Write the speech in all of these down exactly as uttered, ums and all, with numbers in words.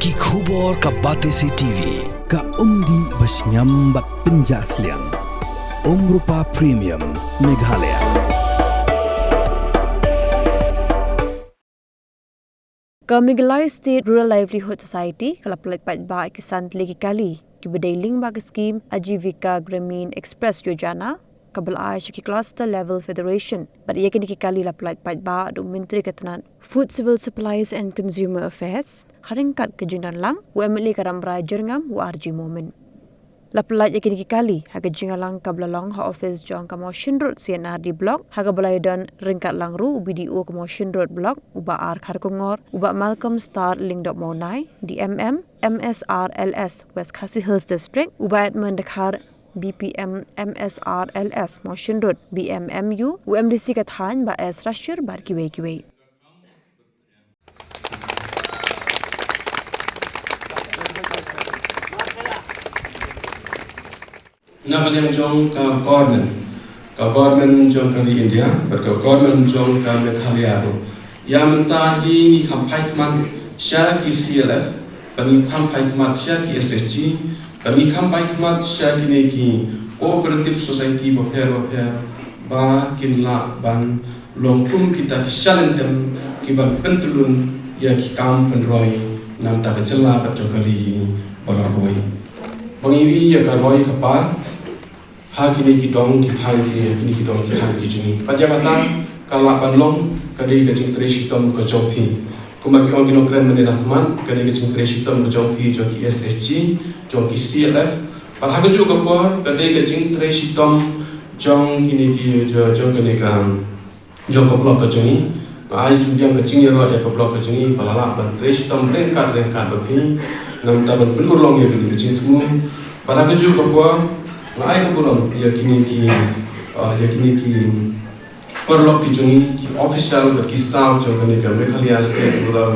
Ki khubor ka Batesi T V, ka umdih bashngiam bad pynjah sliang. Umrupa Premium, Meghalaya. Ka Meghalaya State Rural Livelihood Society ka la pyllait paidbah ïa ki san tylli ki kali kiba dei lyngba ka skim Ajivika Gramin Express Yojana, kaba la ai sha ki Cluster Level Federation. Bad ïa kine ki kali la pyllait paidbah da u Myntri ka tnat Food, Civil Supplies and Consumer Affairs ha ryngkat ka jingdon lang u M L A ka Rambrai Jyrngam, u R J Momin. La pyllait ïa kine ki kali ha ka jingïalang kaba la long ha ophis jong ka Mawshynrut C and R D Block, ha kaba la ïadon ryngkat lang ruh u B D O ka Mawshynrut Block, u Bah R Kharkongor, u Bah Malcolm Star Lyngdoh Mawnai, D M M M S R L S West Khasi Hills District, u Bah Edmund Dkhar, B P M M S R L S Mawshynrut, B M M U, u M D C ka thaiñ Bah S Rashir bad kiwei kiwei. Na ka liang jong ka government, ka government jong ka ri India bad ka government jong ka Meghalaya ruh, ïa mynta hi ngi kham phai khmat sha ki C L F, bad ngi kham phai khmat sha ki S H G, bad ngi kham phai khmat sha kine ki cooperative society bapher bapher, ba kin lah ban long kum kita ki shalynter kiban pyntyllun ïa ki kam pynroi na bynta ka jylla bad jong ka ri hi baroh kawei. Ba ngi ïohi ïa ka roi ka par ha kine ki dong ki thaiñ, kine ki dong ki thaiñ ki jong ngi. Bad ïa kata ka lah ban long ka dei ka jingtrei shitom ka jong phi. Kumba ki ong ki nongkren mynne na khmat, ka dei ka jingtrei shitom ka jong phi, jong ki S H G, jong ki C L F. Bad ha kajuh ka por ka dei ka jingtrei shitom jong kine ki, jong, jong kane ka jong ka block ka jong ngi. Nga ai jingbiang ka jingïaroh ïa ka block ka jong ngi ba la lah ban trei shitom ryngkat ryngkat bad phi, na bynta ban pynurlong ïa kane ka jingthmu. Bad ha kajuh ka por nga ai ka burom ïa kine ki, ah, ïa kine ki paralok ki jong ngi, ki official bad ki staff jong kane ka Meghalaya State Rural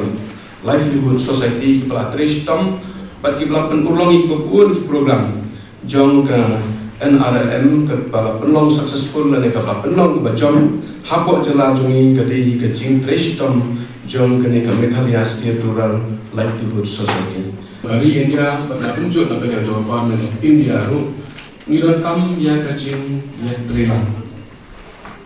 Livelihood Society, kiba la trei shitom bad kiba la pynurlong ïa kiba bun ki program jong ka N R L M kaba la pynlong successful lane kaba la pynlong kaba jom hapoh jylla jong ngi. Ka dei hi ka jingtrei shitom jong kane ka Meghalaya State Rural Livelihood Society. Ka ri India bad na kumjuh na ka liang jong ka Government of India ruh ngi donkam ïa ka jingïatreilang.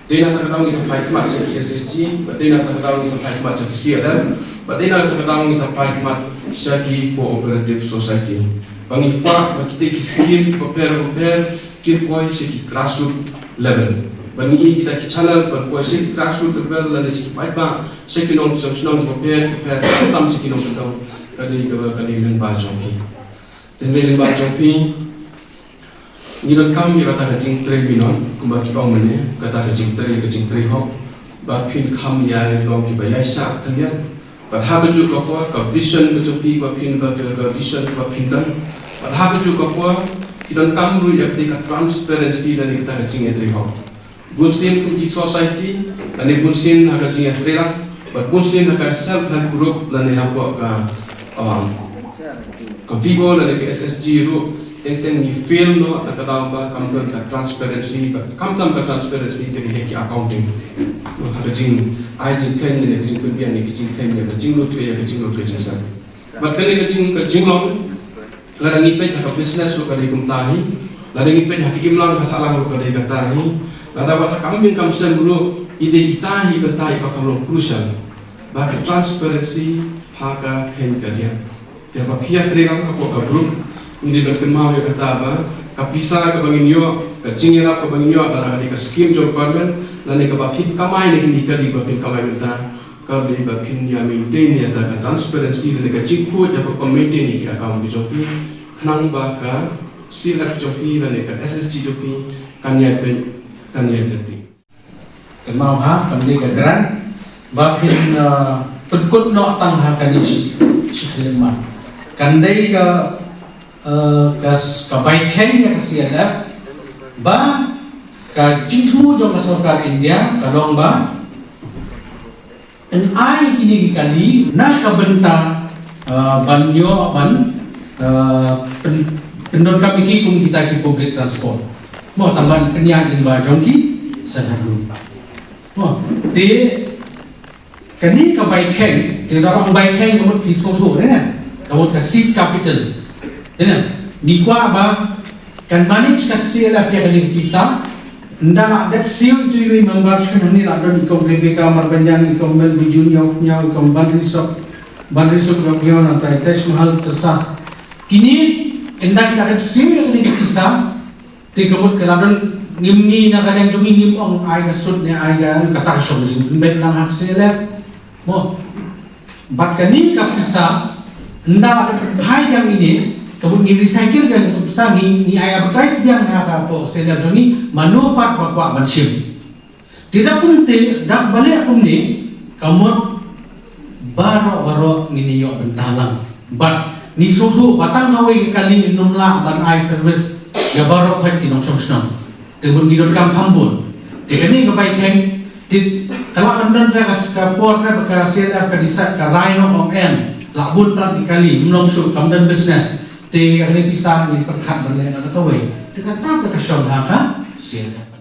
Dei na kata ka daw ngi sa phai khmat sha ki S H G, bad dei na kata ka daw ngi sa phai khmat sha ki C L F, bad dei na kata ka daw ngi sa phai khmat sha ki cooperative society. Ba ngi kwah ba kita ki skim bapher bapher kin poi sha ki grassroots level. Ba ngi ïohi kita ki channel ban poi sha ki grassroots level lane sha ki paidbah, sha ki nongshong shnong bapher bapher, khamtam sha ki nongkyndong. Ka dei kaba, ka dei lyngba jong phi. Te lyngba jong phi. Ngi donkam ïa kata ka jingtrei minot, kumba ki ong mynne, kata ka jingtrei, ka jingtrei hok, ba phin kham ïai long kiba ïaishah khyndiat. Bad ha kajuh ka por, ka vision ka jong phi ba phin, ba ka, ka vision ba phin don. Bad ha kajuh ka por, ki donkam ruh ïa kata ka transparency lane kata ka jingïatrei hok. Bunsien kum ki society, lane bunsien ha ka jingïatreilang, bad bunsien ha ka self help group, lane hapoh ka, um, ka V O lane ka S H G ruh, teng teng ngi fail noh na ka daw ba kam don ka transparency, ba khamtam ka transparency ka dei ha ki accounting. Ha ka jingai jingkheiñ ne ka jingpynbiang ne ka jingkheiñ ne ka jinglut ka ïa ka jinglut ka jingsan. Bad kane ka jing, ka jinglong, lada ngi peit ha ka business ruh ka dei kumta hi, lada ngi peit ha ka imlang ka sahlang ruh ka dei kata hi, lada wat ha kam ïing kam sem ruh i dei ita hi, bynta iba kam long crucial. Ba ka transparency ha ka kheiñ ka diat. Te ba phi ïatreilang hapoh ka group, ngi dei ban kynmaw ïa kata ba ka pisa kaba ngin ïoh, ka jingïarap kaba ngin ïoh, lada ka dei ka skim jong government, lane kaba phin kamai ne kine ki kali ba phin kamai mynta, ka dei ba phin ïa maintain ïa kata ka transparency lane ka jingkhuid ïa ka, ka maintain ïa ki account ki jong phi, khnang ba ka C L F jong phi lane ka S H G jong phi kan ïai peit, kan ïai lynti. Kynmaw ha, kam dei ka grant ba phin, uh, pynkut noh tang ha kane shi, shi khyllipmat. Kan dei ka, uh, ka, ka bai kheiñ ïa ka C L F ba ka jingthmu jong ka sorkar India ka long ba yn ai kine ki kali na ka bynta, uh, ban ïoh ban, uh, pyn, pyndonkam ïa ki kum kita ki public transport. Mo, tang ban pynïaid lyngba jong ki seng haduh. Mo, te kane ka bai kheiñ, te da ong bai kheiñ ka mut phi sngewthuh ne. Ka Ka mut ka seed capital. Ïa ne, ngi kwah ba kan manage ka C L F ïa kane ka pisa. Ynda la dep siew ïa uwei u member sha hangne, la don i Kong Rebecca Marbaniang, i Kong Mel Bijun, i Kong Banrisok, Banrisok Ïa Ïa, nangta i Taj Mahal Tersa. Kine, ynda ki la dep siew ïa kane ka pisa, te ka mut ka la don, ngim, ngi na ka liang jong ngi ngim ong ai ka sut ne ai ka, kata ka shong jingpynbeit lang ha ka C L F. Mo. Bad kane ka pisa, ynda la ka pynphai biang ine, ka mut ngi recycle biang ka pisa, ngi, ngi ai advertise biang ha ka por C L F jong ngi, mano pat ba kwah ban shim. Te da kumte, da ba leh kumne, ka mut baroh baroh ngin ïoh bynta lang. Bad ngi sngewthuh ba tang kawei ka kali ym lah ban ai service ïa baroh khoit ki nongshong shnong. Te mut ngi donkam kham bun. Te kane ka bai kheiñ, te ka lah ban don da ka, ka por da ka C L F ka disa ka rai noh ong em, lah bun palat ki kali, ym long shuh, kam don business. Te kane pisa ngin pyrkhat ban leh na kawei. Te kata ka shong ha ka C L F.